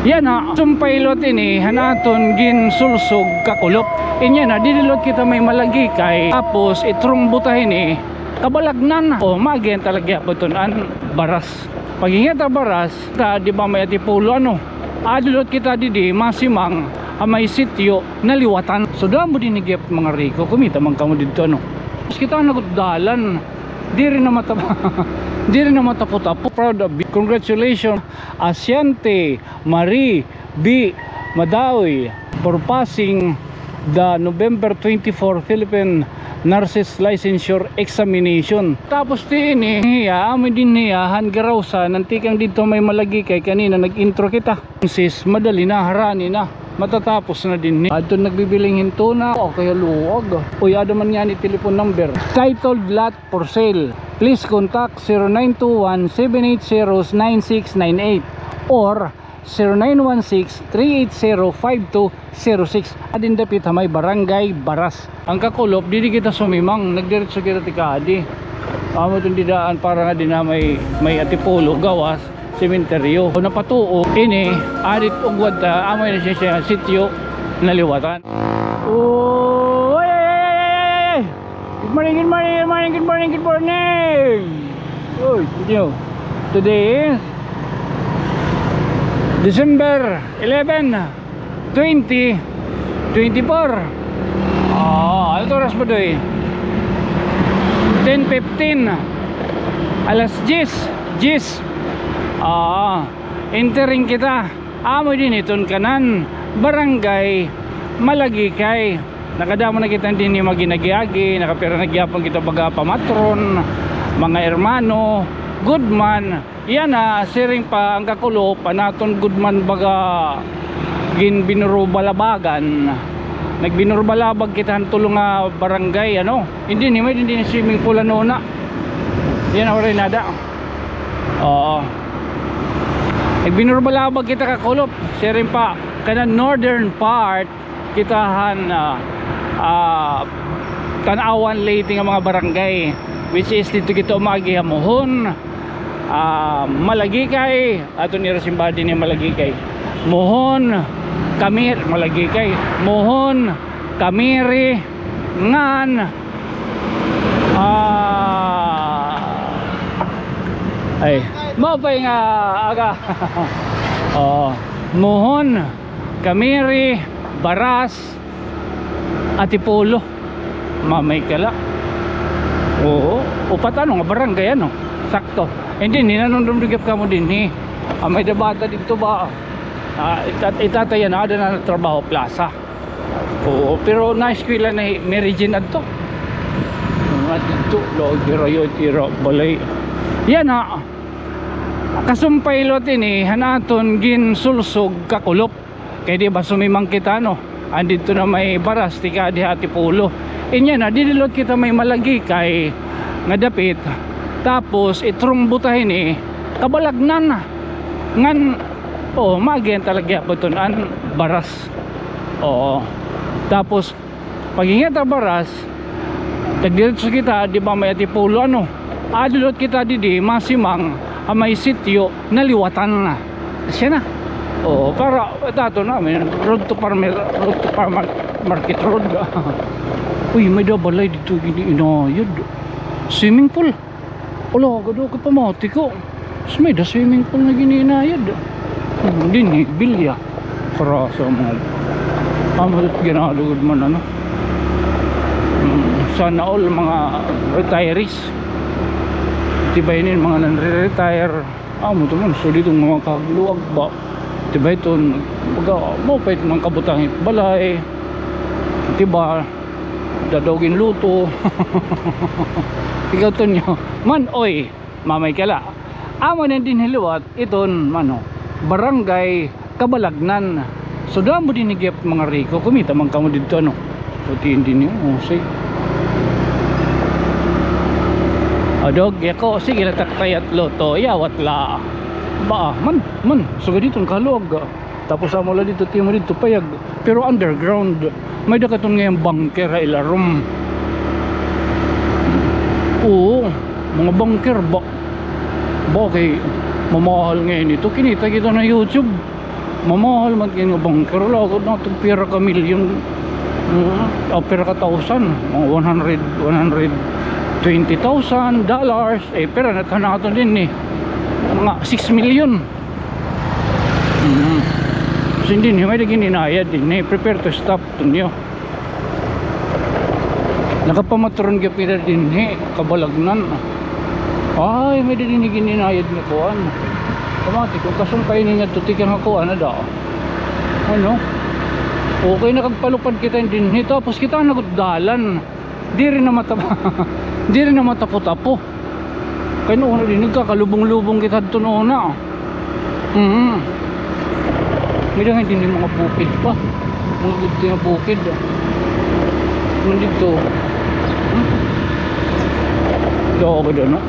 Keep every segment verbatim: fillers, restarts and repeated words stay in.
Yana, sumpay liwat ini han aton ginsulsog, kakulop. Inya na, didi liwat kita may Malagikay. Tapos, itrumbo ta hini, Kabalagnan. O, maagihan ta la gihapon iton an baras. Pag-ingat ha baras, ta, di ba, may Antipolo, ano? Adi liwat kita didi, masimang, ha may sitio, Naliwatan. So, damo dinhi gihap mga riko. Kumita man kamo didto, ano? Mas kita na gud dalan. Diri na matap-, diri na matapo-tapo. Proud of you. Congratulations, Asiante Marie B Madaoy, for passing the November twenty-four Philippine Nurses Licensure Examination. Tapos ti ini, hiya, amo dinhi, ha, han Garawsan, nantikang didto may Malagikay, kanina nag-intro kita. Sis, madali na, harani na. Matatapos na dinhi. Adto nagbibiling hin tuna. O, kay luag. Uy, ada man ngani telephone number. Titled lot for sale. Please contact zero nine two one, seven eight zero, nine six nine eight or zero nine one six, three eight zero, five two zero six. Adin dapit ha may Barangay Baras. An kakulop, didi kita sumimang, nagdiretso kita tikadi. Amo iton didaan para nga dinhi ha may, may Antipolo, gawas sementeryo. Kon napatuo ini, adit ugwad ta, amo ini siya, sitio Naliwatan. Oy, ay, ay, ay, ay, ay, ay! Good morning, good morning, good morning, good morning, good morning! Oy, thank you. Today is December eleven, twenty twenty-four. Ah, ano oras ba, Doy? Ten fifteen. Alas diyes, diyes. Ah, entering kita. Amo dinhi iton kanan, Barangay Malagikay. Nakadamo na kita dinhi mga gin-agi-agi, nakapira na gihapon kita baga pamatron, mga hermano, good man. Yana, siring pa an kakulop, an aton good man baga ginbinurubalabagan. Nagbinurubalabag kita han tulo nga barangay, ano? Dinhi, may dinhi swimming pool, ano na. Yana, waray nada. Oo. Nagbinurubalabag kita, kakulop. Siring pa, kanan northern part, kita han, ah, ah, Tanauan, Leyte nga mga barangay, which is didto kita umagi ha Mohon, ah, Malagikay, aton ira simbahan dinhi Malagikay. Mohon, Camiri, Malagikay. Mohon, Camiri, ngan, ah, ay, maupay nga aga. Oo. Mohon, Camiri, Baras, Antipolo. Mamay ka la. Oo, upat ano nga barangay, ano? Sakto. Dinhi, nanunumdum gihap kamo dinhi. Ah, may-ada bata didto ba? Ah, itat-, itatay yana, ada na trabaho plaza. Oo, pero naeskwela na hi Mary Jane adto. Nga didto, lo, dira yo, dira, balay. Yana, kasumpay liwat ini han aton ginsulsog, kakulop. Kay di ba sumimang kita, no? An didto na may Baras, tikadi ha Antipolo. Inya na, didi liwat kita may Malagikay nga dapit. Tapos, itrumbo ta hini, Kabalagnan. Ngan, o, maagihan ta la gihapon iton an Baras. Oo. Tapos, pag-ingat ha Baras, tagdiretso kita, di ba, may Antipolo, ano? Adi liwat kita didi, masimang, ha may sitio, Naliwatan na. Siya na. Oo, para, ito, ito na, may road to farmer, road to farmer, market road. Uy, may-ada balay didto, gin-inayad. Swimming pool. Ala, gado ka pamati ko. May-ada swimming pool nga gin-inayad. Hmm, dinhi, bilya. Para sa mga, amo, ginalugod man, ano. Hmm, sana all mga retirees. Di ba ini mga nanre-retire? Amo ito man, so didto mga kaluag ba? Di ba ito, baga, maupay ito mga kabutang it balay. Di ba? Dadaw ginluto. Ikaw, Tonyo. Man, oy, mamay ka la. Amo na dinhi liwat iton, ano, Barangay Kabalagnan. So, damo dinhi gihap mga riko. Kumita man kamo didto, ano. Puti dinhi, o, say. O, dog, yako, sige la, taktay at luto. Yawat la. Ba, man, man. Sugad didto, kaluag. Tapos amo la didto, timo didto, payag. Pero underground. May-ada katon ngay-an bunker ha ilarom. Oo, mga bunker ba? Ba kay mamahal ngay-an ito. Kinita kita na YouTube. Mamahal man kay nga bunker, lagod na ito, pira ka milyon, mm, o pira ka thousand, mga one hundred, one hundred twenty thousand dollars, eh, pira na ta nato dinhi, mga six million. Mm. So, dinhi, may-ada gininayad dinhi, prepare to stop, tunyo. Nakapamatron gihap kita dinhi, kabalagnan. Ay, may-ada dinhi gininayad nga kuan. Kamati ko, kasungkay ini ngadto tikang ha kuan na da. Ano? Okay, nakagpalupad kita dinhi, tapos kita na gud dalan. Diri na matap-, diri na matapo-tapo. Kay nuon na dinhi, nagkakalubong-lubong kita adto nuon na. Mhm. May-ada nga dinhi mga bukid pa. Mga gudto nga bukid. Nandito. Hmm? Daw ako doon, no?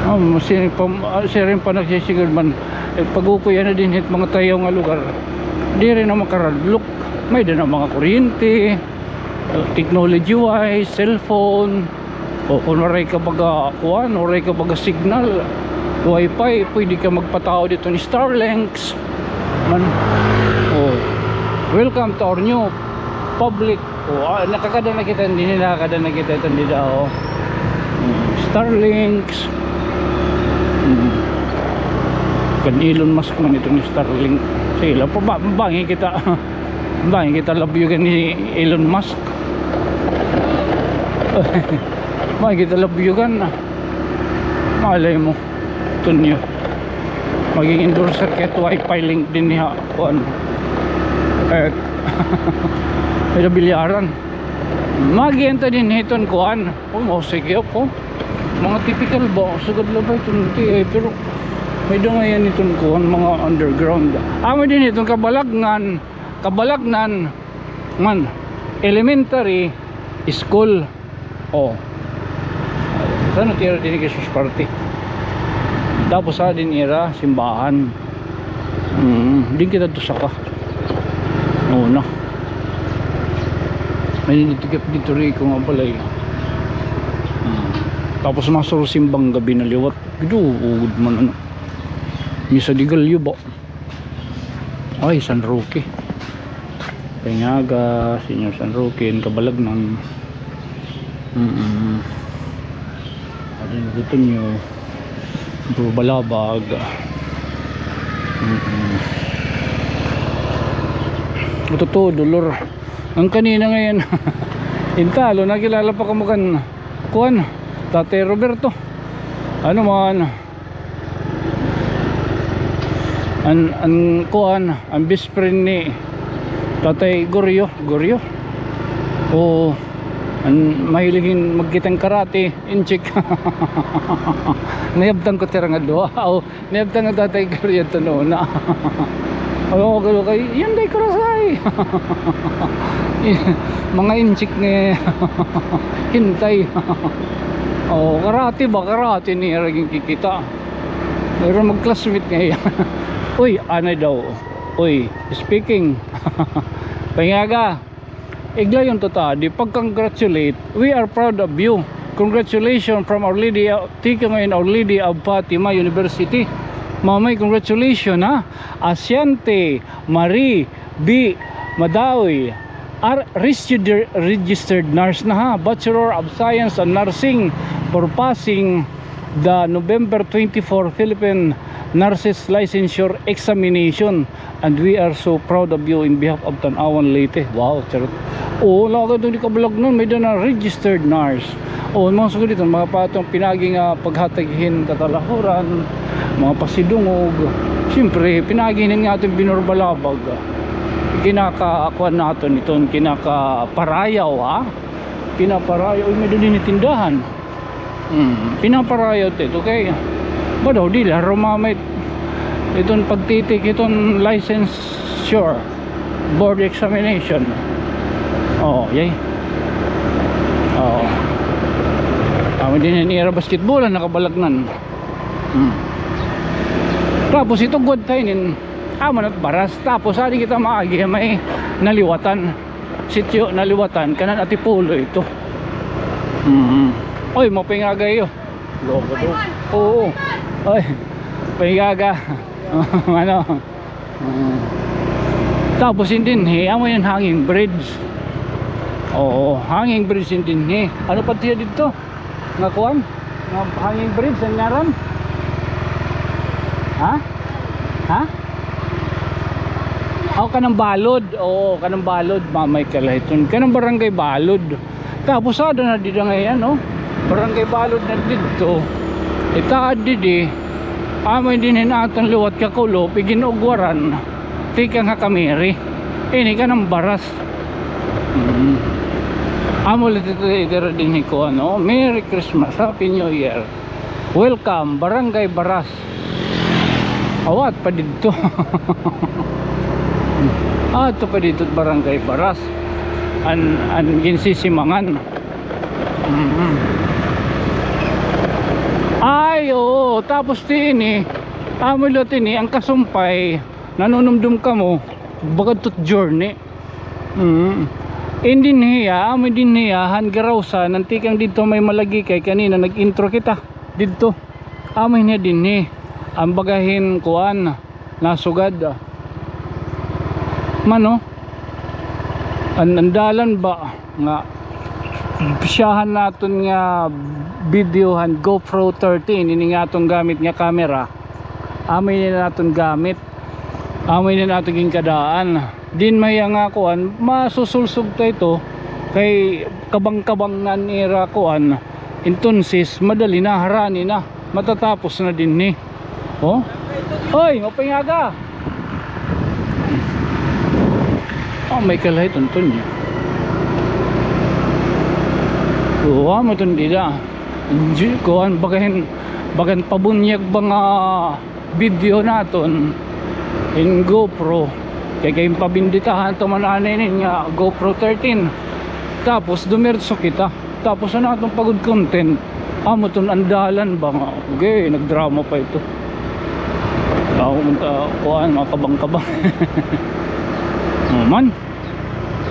Ah, siring pa, ah, siring pa nagsisigurad man. Eh, pag-ukuyan na dinhi it mga tayaw nga lugar. Diri na makaradlok. May-ada na mga kuryente. Technology wise, cellphone, o kon waray ka baga kuan, waray ka baga signal, wifi, pwede ka magpataod didto hin Starlinks man. O, welcome to our new public. O, ah, nakakada na kita dinhi, nakakada na kita iton dida, o. Mm, Starlinks. Mm. Kan Elon Musk man iton Starlink. Sige la, paba-, bangi kita. Bangin kita labyugan ni Elon Musk. Bangin kita labyugan. Malay mo. Tunyo. Maging endorser kay wifi link dinhi ha kuan. Eh, may nabilyaran. Magian ta dinhi iton kuan. O, mao sige ako. Mga typical ba? Sugad la ba iton T I, pero may-ada ngay-an iton kuan, mga underground. Amo dinhi iton kabalagnan. Kabalagnan man, elementary school. O. San ira dinhi kay sus parte. Tapos sa dinhi ira simbahan. Mm, dinhi kita to saka. Una. Ay, didto kay, didto rin ko nga balay. Mm. Tapos masuro simbang gabi na liwat. Giduugod man ano. Misa de Gallo ba? Ay, San Roque. Paingaga, Señor San Roque, in kabalagnan. Mm-mm. Ano yung gusto nyo? Puro balabag. Mm-mm. Ito to, dolor. Ang kanina ngayon. Intalo, nakilala pa kamo kan, kuan, Tatay Roberto. Ano man, An, an kuan, an best friend ni Tatay Goryo, Goryo. O, an mahilig hin magkita hin karate, inchik. Nayabtan ko tira nga duha. O, nayabtan nga Tatay Goryo ito noon na. Ano ko kay, yan day karasay. Mga inchik ni hintay. O, karate ba? Karate ni Eragin kikita. Pero mag-classmate ngay-an. Uy, anay daw. Uy, speaking. Paingaga. Iglayon to ta, di pag-congratulate. We are proud of you. Congratulations from Our Lady, uh, tikang in Our Lady of Fatima University. Mamay, congratulations, ha. Asiante Marie B. Madaoy, are registered, registered nurse na ha, Bachelor of Science and Nursing for passing the November twenty-four Philippine Nurses Licensure Examination, and we are so proud of you in behalf of Tanauan Leyte. Wow, charot. Oo, lagi doon di kabalag nun, may-ada na registered nurse. O, mga sugad dito, mga patong pinagi nga paghatag hin katalahuran, mga pasidungog. Siyempre, pinagi hin nga aton binurbalabag. Kinaka-, kuan naton iton, kinakaparayaw, ha? Kinaparayaw, uy, may-ada dinhi tindahan. Hmm, pinaparayaw ito, okay? Ba daw, di la rumamit iton pagtitik, iton licensure. Board examination. Oo, yay. Oo. Amo dinhi an ira basketball, an nakabalagnan. Hmm. Tapos ito, good tayo nin, amo na baras. Tapos, adi kita maagi, may Naliwatan. Sitio Naliwatan, kanan Antipolo ito. Mhm. Oy, mapaingaga iyo. Loko to. Oo. Oy, paingaga. Ano? Mm. Tapos in dinhi, amo ini an hanging bridge. Oo, hanging bridge in dinhi. Ano pa siya didto? Nga kuan? Nga hanging bridge, an ngaran? Ha? Ha? Aw, kanang balod. Oo, kanang balod. Mamay ka la iton. Kanang barangay balod. Tapos ada na dida ngay-an, no? Barangay balod na didto. Itaad didi. Amo ini dinhi an aton liwat kakulop, igin-ugwaran. Tikang ha Kamiri. Ini kanang baras. Mm. Amo la didto, dira dinhi ko, ano, Merry Christmas, Happy New Year. Welcome, Barangay Baras. Awat pa didto. Ato pa didto, Barangay Baras. An, an ginsisimangan. Mm. Ay, oo. Tapos ti ini, amo la ti ini, an kasumpay, nanunumdom kamo, baga to journey. Mm. In dinhi, ah, amo dinhi, ah, han Garawsan, an tikang didto may Malagikay, kanina nag-intro kita didto. Amo ini dinhi, an baga hin kuan, nasugad, ah. Mano, an, an dalan ba nga siyahan naton nga video han GoPro thirteen, ini nga aton gamit nga camera. Amo ini naton gamit. Amo ini naton ginkadaan. Din may nga kuan, masusulsog ta ito kay kabang-kabang na an ira kuan. Entonces, madali na, harani na. Matatapos na dinhi. Oh? Hoy, maupay nga aga. Oh, may kalahi, tuntun niya. Oo, amo iton dida. Di, kuan, baga hin, baga hin pabunyag ba nga video naton in GoPro. Kay, kay pabinditahan to man ani ini nga GoPro thirteen. Tapos dumiretso kita. Tapos an aton pagod content, amo iton an dalan ba nga. Okay, nagdrama pa ito. Ako man ta, kuan, mga kabang-kabang. Oh, man.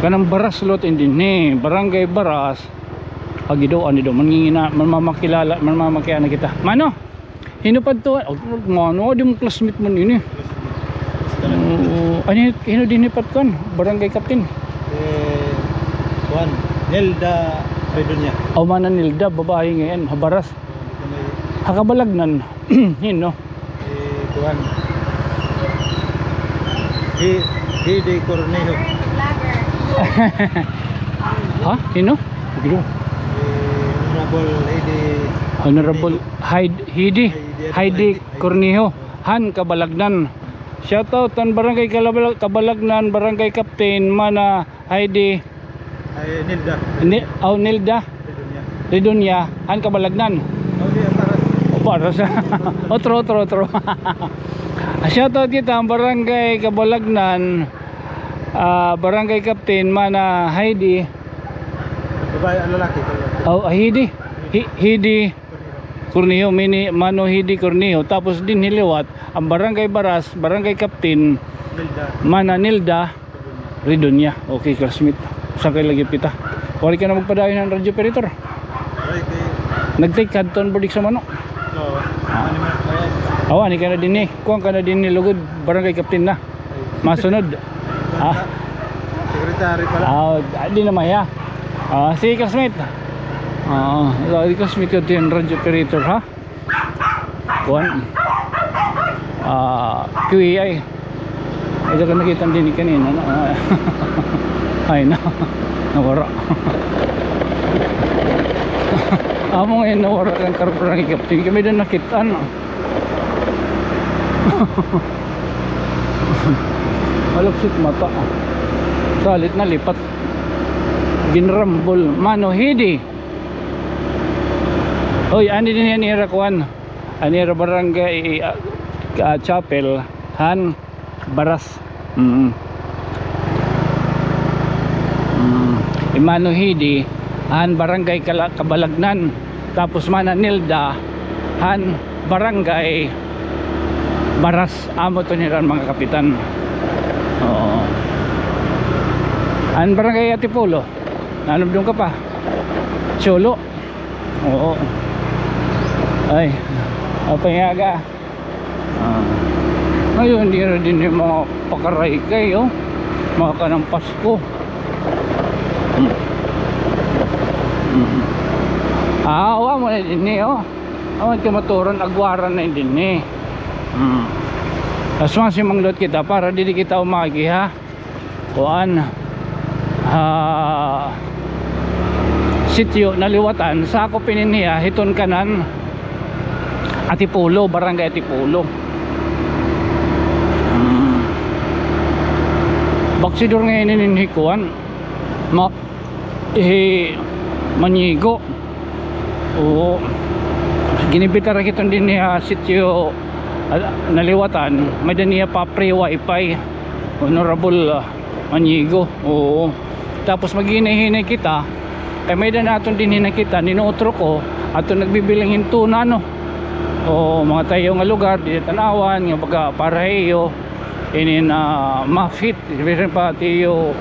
Kanang Baras lot in dinhi, Barangay Baras. Agi daw, ani daw, mangingina, manmamakilala, manmamakiana kita. Mano? Hino pa ito? Oh, mano, di mo classmate man ini. Oo, ani, hino dinhi pa kuan? Barangay Captain. Eh, kuan, Nelda Redonia. Oh, mana Nelda, babae ngay-an, ha Baras. Ha Cabalagnan. Hino? Eh, kuan. Hi-, Hidi Cornejo. Ha? Hino? Gulo. Eh, Honorable Hidi. Honorable Hid-, Hidi. Hidi, Hidi Cornejo. Han Cabalagnan. Shout out han Barangay Kalabal-, Cabalagnan, Barangay Captain, mana Hidi. Ay, Nilda. Ni-, aw, Nilda. Redonia. Redonia, han Cabalagnan. Aw, di, Baras. O, Baras. Otro, otro, otro. Shout out kita, han Barangay Cabalagnan, ah, Barangay Captain, mana Hidi. Babae, ah, lalaki. Aw, Hidi. Hi-, Hidi. Cornejo, mini, Mano Hidi Cornejo. Tapos dinhi liwat, an Barangay Baras, Barangay Captain, Nilda. Mana Nilda Redonia. Okay, classmate. Usa ka lagi kita. Waray ka na magpadayon han radyo operator? Waray kay nagtake hadton Burdick sa Mano. Oo. Ah. Ano man, waray. Awa, ni ka na dinhi. Kuan ka na dinhi, lugod, Barangay Captain na. Masunod. Ah. Secretary pala. Ah, di na maya. Ah, si classmate. Ah, si classmate ko din, radyo operator, ha? Kuan. Ah, Q A I. Ay, di ka nakita din kanina, no? Ah. Ay, na. Nawara. Amo ngay-an, nawara kan karperang ikaptin. Kami din nakita, no? Malapsit mata. Salit na lipat. Ginrambol. Mano, Hidi. Hoy, ani din an ira kuan. An ira barangay, ah, ah, chapel. Han Baras. Mm. Mm. Hi Mano Hidi, han Barangay Kala-, Cabalagnan. Tapos Mana Nilda, han Barangay Baras. Amo to nira mga kapitan. Oo. An Barangay Antipolo. Nanumdom ka pa? Cholo. Oo. Ay, apa nga aga? Ah. Ayun, diri dinhi mga pakaraykay, oh. Mga kanang Pasko. Hmm. Hmm. Ah, wa mo na dinhi, oh. Awan ka maturan, agwaran na dinhi. Hmm. Tas masimanglot kita para diri kita umagi, ha? Kuan, ah, sitio Naliwatan, sakop ini niya hiton kanan Antipolo, Barangay Antipolo. Hmm. Baksidor nga ini nin hi kuan, ma-, hi Manigo. Oo. Gin-imbita ra kita dinhi ha sitio, ah, Naliwatan, may-ada niya pa free wifi. Honorable, ah, Manigo. Oo. Tapos maghinay-hinay kita. Kay may-ada naton dinhi nakita, nin utro ko, aton nagbibiling hin tuna, no? O, mga tayo nga lugar, di tan-awan, nga baga para iyo, inin, ah, mafit, bisan pa tiyo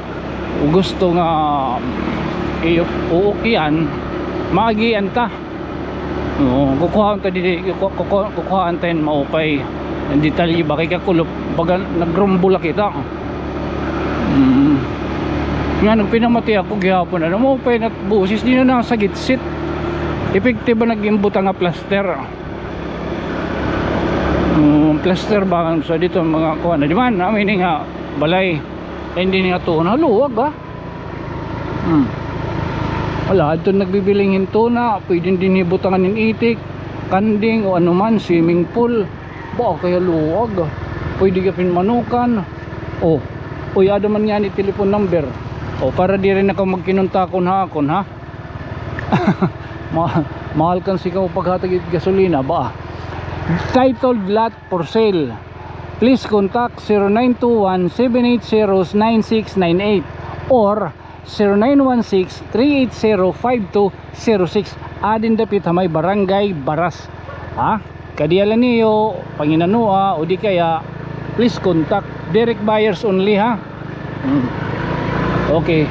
gusto nga iyo uukyan, maagian ta. Oo, kukuhaan ta didi, kuku-, kuku-, kukuhaan ta hin maupay. An detalye ba kay kakulop, baga nagrumbo la kita. Mm. Nga, nagpinamati ako gihapon, ano, maupay na boses, di na nasagitsit. Epektibo na ginbutang nga plaster. Mm, plaster ba? So, dito, mga kuha na. Di man, namin nga balay. Ay, hindi nga to, naluwag, ah. Hmm. Wala, adto nagbibiling hin tuna, pwede dinhi butangan hin itik, kanding, o ano man, swimming pool. Ba, kay haluag. Pwede ka pinmanukan. Oh, uy, ada man nga ni telephone number. Oh, para diri na ka magkinuntakon ha akon, ha? Ma-, mahal kan sikaw paghatag it gasolina, ba? Titled lot for sale. Please contact zero nine two one, seven eight zero, nine six nine eight or zero nine one six, three eight zero, five two zero six. Adin dapit ha may Barangay Baras. Ha? Kadialan niyo, panginanoa, o di kaya, please contact. Direct buyers only, ha? Hmm. Okay.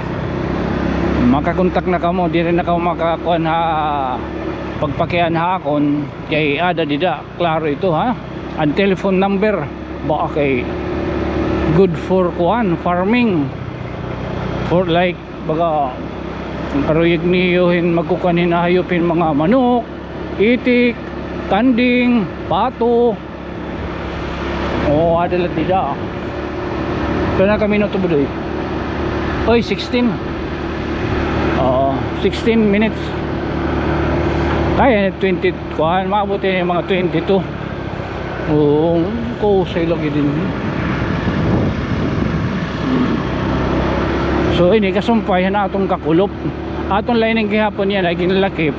Makakontak na kamo, diri na kamo makakuan ha pagpakian ha akon kay ada dida. Klaro ito, ha? An telephone number, ba kay good for kuan, farming. For like, baga, karuyag niyo hin magkukuan hin hayop hin mga manok, itik, kanding, pato. Oo, ada la dida. Pila na ka minuto, Budoy? Oy, sixteen. Oo, sixteen minutes. Kaya na twenty, kuan, maabot ini mga twenty-two. Oo, kusay lagi dinhi. So, ini kasumpay han aton kakulop. Aton lining gihapon yana, ginlakip.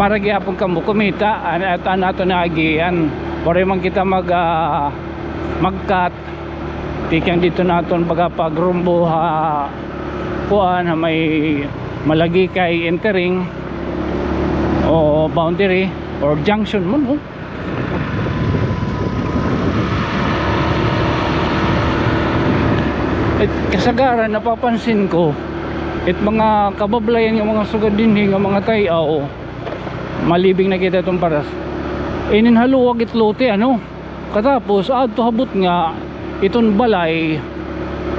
Para gihapon kamo kumita, an, at an aton naagian. Waray man kita mag, ah, mag-cut. Tikang dito naton baga pagrumbo ha kuan, ha may Malagikay entering o boundary or junction man, oh. It kasagaran napapansin ko, it mga kabablayan nga mga sugad dinhi nga mga tay-aw, malibing na kita iton paras. Inin haluag it lote, ano? Katapos, adto habot nga iton balay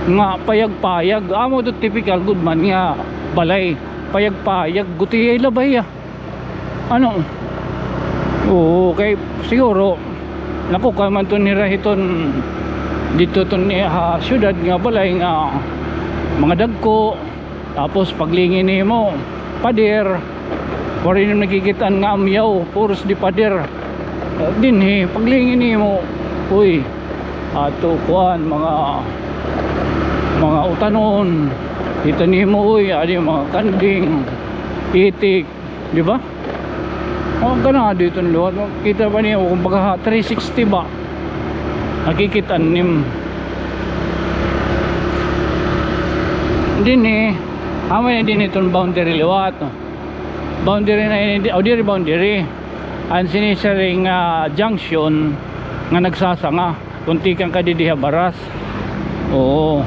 nga payag-payag. Amo ito typical gud man nga balay. Payag-payag, gutiyay la ba hiya? Ano? Oo, kay siguro, nakukuha man to nira hiton, dito to ni, ha, syudad nga balay nga mga dagko, tapos paglingi nimo, pader, waray na nakikit-an nga amyaw, puros di pader. Dinhi, paglingi nimo, uy, ato kuan, mga, mga utanon, kita nimo, uy, adi mga kanding, itik, di ba? O, ganado iton liwat. Kita ba niyo, kumbaga, ha, three sixty ba? Nakikit-an nim. Dinhi, amo na dinhi iton boundary liwat. Boundary na ini, o, diri boundary. An sinisiring nga junction nga nagsasanga. Kung tikang ka didi ha Baras. Oo.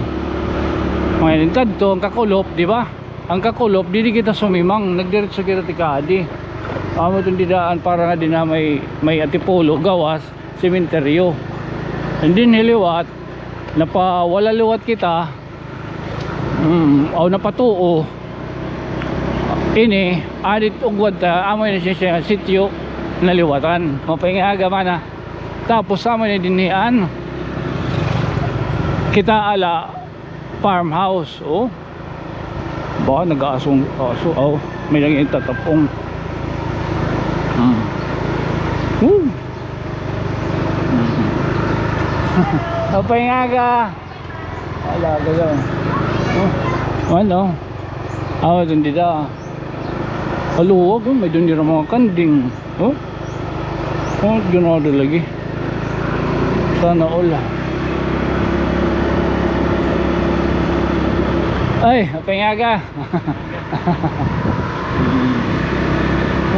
Ngayon, kadto, an kakulop, di ba? An kakulop, didi kita sumimang, nagdiretso kita tikadi. Amo iton didaan para nga dinha may, may Antipolo, gawas, sementeryo. And then hiliwat, napawala liwat kita. Hmm, aw napatuo. Ini, adit ugwad ta, amo ini siya sitio na liwatan. Maupay nga aga man, ah. Tapos amo ini dinhi an kita ala farmhouse, oh. Ba, nag-aasong aso, oh. May nagtatapong. Hmm. Woo! Hmm. Maupay nga aga. Ala, gaya. Oh, ano? Awa, dun dida. Haluag, oh, may dun dira mga kanding. Oh? Oh, dun ako lagi. Sana all. Ay, maupay nga aga.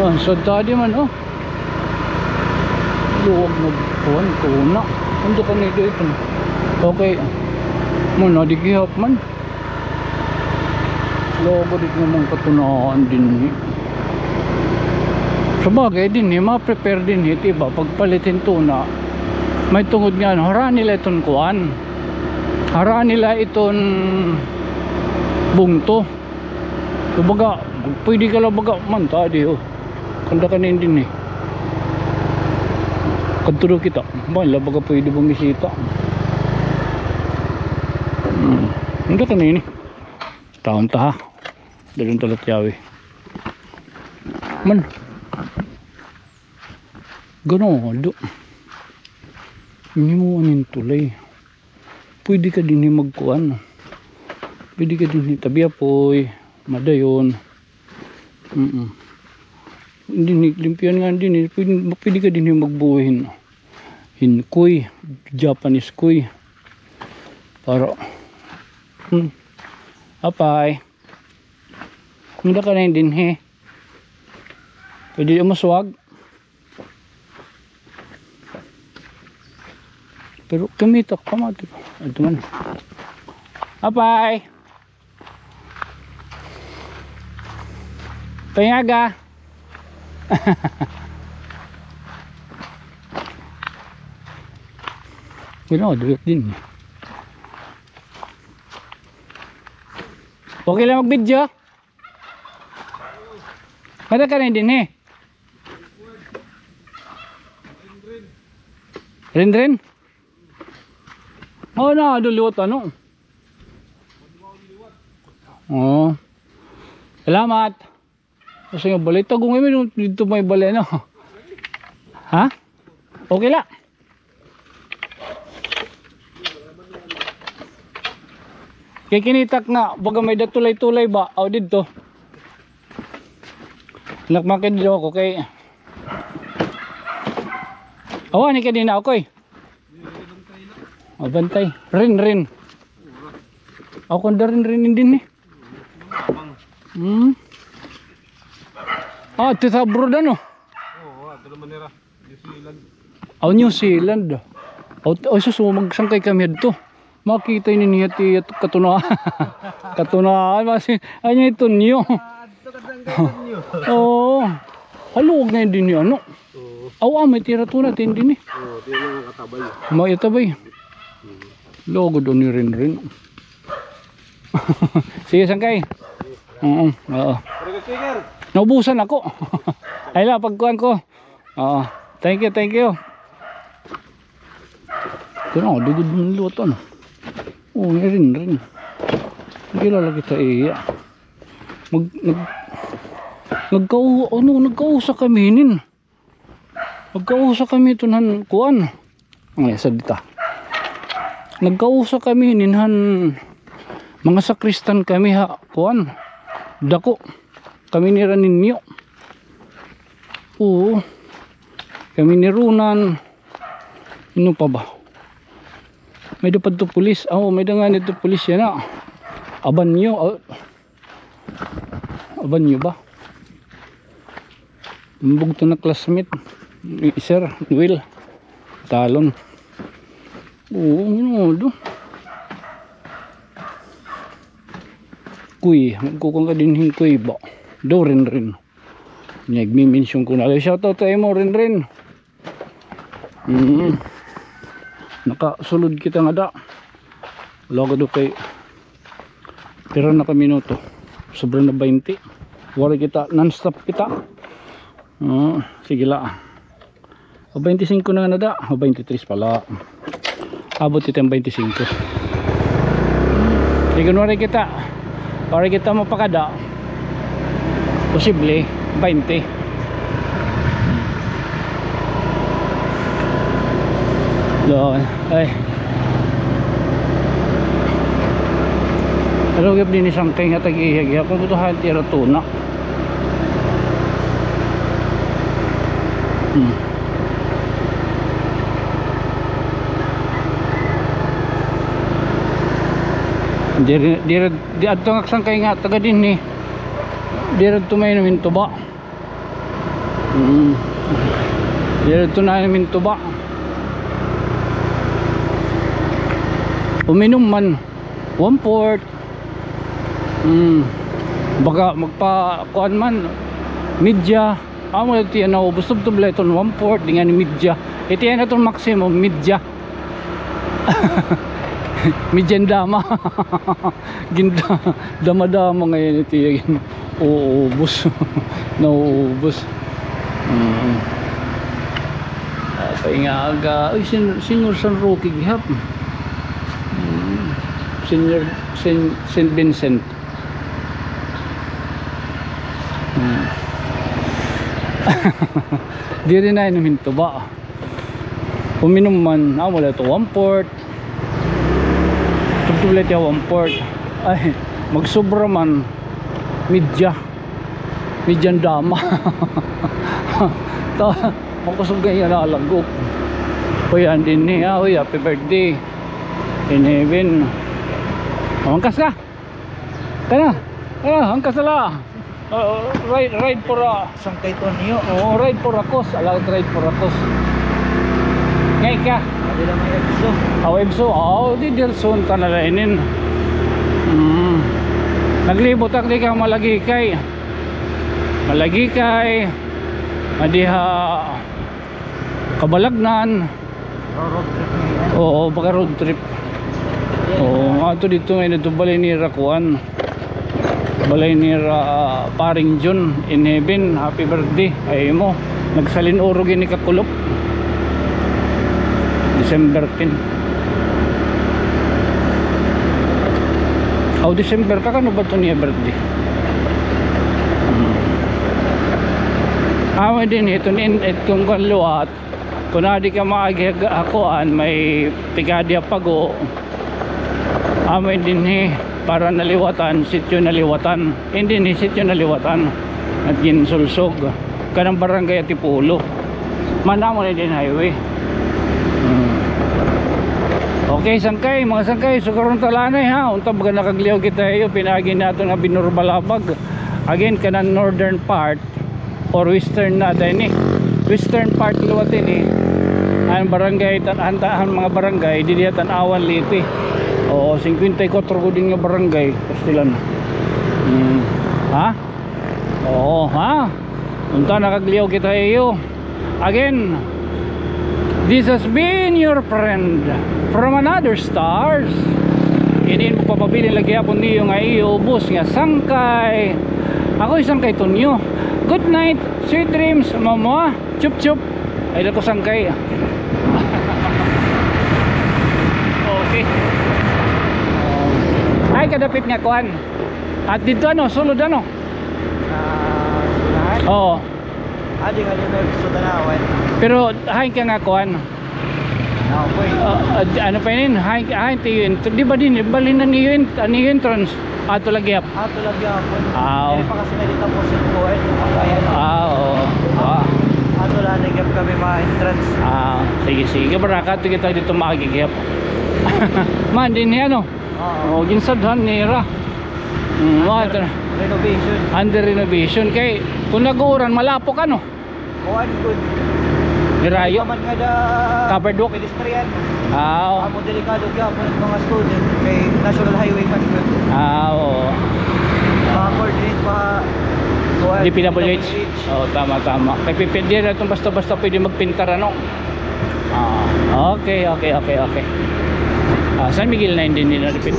Oh, so tadi man, oh. Luwag na kuan, tuna. Ando ka ni dito. Okay. Mo na, di gihap man. Luwag dito naman katunaan dinhi. Sabagay dinhi, ma-prepare dinhi, diba? Pagpalit hin tuna. May tungod nga, ano, harani la iton kuan. Harani la iton bungto. So, baga, pwede ka la baga man, tadi, oh. Kanda ka na dinhi. Kadto daw kita. Ba, la baga pwede bumisita. Hmm. Kanda ka na ini. Taon ta, ha. Dalon ta la tiyawi. Man. Ganado. Ini mo anin tulay. Pwede ka dinhi magkuan. Pwede ka dinhi tabi apoy, madayon. Mm. Dinhi, limpyo nga dinhi, pwede, pwede ka dinhi magbuhi hin, hin koi, Japanese koi. Para, hmm. Apay. Hindi ka na dinhi. Pwede umuswag. Pero kumita ka, mati. Ito man. Apay! Maupay nga aga. Wala, dulot din. Okay lang mag-video? Kada ka na dinhi? Rinrin? Oh, na, do liwat, ano? Oh. Salamat. Kasi nga balay, tagong kami dito may balay, no? Ha? Okay la. Kay kinitak nga, baga may datulay-tulay ba? Aw, didto. Anak, makit didto ako kay awa ni ka din ako, eh. Abantay. Rin, rin. Ako kanda rin, rin, din, eh. Hmm. Ah, ito sa abroad, ano? Oo, ito naman nira. New Zealand. Oh, New Zealand. Oh, oh, sus, magsangkay kami adto. Makita ini niya ti katuna. Katunaan, masi, ano ito niyo? Ah, adto ka dyan, kay Tonyo. Oo. Haluag na yun din yun, ano? Oo. Awa, may tira tuna, tin din eh. Oo, di na nakatabay. May tabay. Hmm. Logo doon ni Rinrin. Sige, sangkay. Oo, oo. Pare ka sticker. Naubusan ako. Ay la, pagkuhan ko. Oo. Thank you, thank you. Ito na, dugod man luto, ano? Oo, ni Rinrin. Hindi lalagay sa iya. Mag, nag, nagkau-, ano, nagkausa kami nin. Nagkausa kami ito han kuan. Ay, sad ka. Nagkausa kami nin han mga sakristan kami ha kuan. Dako. Kami nira ninyo. Oo. Kami ni Ronan. Ano pa ba? May dapat to pulis. Oh, may da nga nito pulis yana. Abanyo. Oh. Abanyo ba? Ang bugto na classmate ni Sir Will Talon. Oo, ano do? Kuy, magkukuha ka din hin kuy ba? Do, Rinrin. Nagmi-mention ko na. Shout out sa imo, Rinrin. Mm. Nakasulod kita ngada. Lugod kay pira na ka minuto. Sobra na baynte. Waray kita, non-stop kita. Oo, sige la. O, baynte singko na ngada. O, baynte tres pala. Abot kita hin baynte singko. Di kunwari kita. Para kita mapakada, posible, baynte. Doon, ay. Pero gihap dinhi sangkay nga tag-iya gihap. Kung butuhan, tira tuna. Hmm. Diri, diri, di adto nga sangkay nga taga dinhi. Diri adto mainom hin tuba. Mm. Diri adto nainom hin tuba. Uminom man, one fourth. Mm. Baga magpa-kuan man, media. Amo ito yan, naubos. Tubtub la iton one fourth, di ngani media. Ito yan iton maximum, media. Media hin dama. Ginda-, dama-dama ngay-an ito yan. Uubos. Nauubos. Mm. Apay nga aga. Uy, sin-, Senior San Roque gihap. Mm. Senior Saint, Saint Vincent. Hmm. Diri nainom hin tuba. Uminom man, amo la ito one fourth. Tubtub la ito one fourth. Ay, magsobra man. Media. Media hin dama. Ta, makusog ngay-an nalagok. Uy, an dinhi, ah, uy, happy birthday. In heaven. Hangkas ka? Kana? Kana, hangkas na la. Uh, ride, ride for a, Sangkay Tonyo. Oh, ride for a cause. Ala, ride for a cause. Ngay ka? Adi la may Epso. Aw, Epso. Aw, di Dilson ka na la inin. Mm. Naglibot ak di ka Malagikay. Malagikay. Adiha Kabalagnan. Ro-, road trip niya. Oo, baka road trip. Oo, ato dito ngay-an, dito balay nira kuan. Balay nira, ah, paring Jun in heaven. Happy birthday. Ay mo, nagsalin-urog ini kakulop. December ten. Aw, December ka, kano ba ito niya birthday? Hmm. Amo dinhi, iton in, iton kan liwat. Kon adi ka maagi ha kuan, may pigadi ha Pago. Amo dinhi, para Naliwatan, sitio Naliwatan. Dinhi, sitio Naliwatan. At ginsulsog. Kanang barangay Antipolo. Man, amo na dinhi highway. Hmm. Okay, sangkay, mga sangkay, sukaron ta la anay, ha. Unta baga nakagliyaw kita ha iyo, pinaagi naton nga Binurbalabag. Again, kanang northern part or western na dinhi. Western part liwat ini. An barangay, tan-, an, an mga barangay, didi ha Tanauan, Leyte. Oo, singkwenta y kwatro gud ini nga barangay, pastilan. Hmm. Ha? Oo, ha? Unta nakagliyaw kita ha iyo. Again, this has been your friend from another stars. Ini magpapabilin la gihapon niyo nga iyo ubos nga sangkay. Ako'y Sangkay Tonyo. Good night, sweet dreams, mamwa. Chup chup. Ay, dako sangkay. Okay. Ay, kadapit nga kuan. At dito ano, sulod ano? Ah, lahat? Oo. Ah, di nga, di nga gusto tanawan. Pero hain ka nga kuan? Ako eh. Ah, ah, ano pa yun? Hain, hain to yun. Di ba din, balhin an iyo en-, an iyo entrance? Ato la gihap. Ato la gihap. Ah, oo. Diri pa kasi na dito po sa kuan, yung mga yan. Ah, oo. Ah. Ato la na gihap kami mga entrance. Ah, sige, sige. Baraka, ito kita dito makikigihap. Man, dinhi ano? Oo. Oh, ginsadhan nira. Mm, under renovation. Under renovation. Kay, kung nag-uuran, malapok ano? Kuan gud. Dirayo. Di pa man nga da covered walk. Pedestrian. Ah, oo. Amo delikado gyapon an mga student kay National Highway man gud. Ah, oo. Pa-coordinate pa kuan, D P W H. D P W H. Oo, tama, tama. Kay pipindi na itong basta-basta pwede magpintar, ano? Ah, okay, okay, okay, okay. Ah, San Miguel na, hindi nila repeat.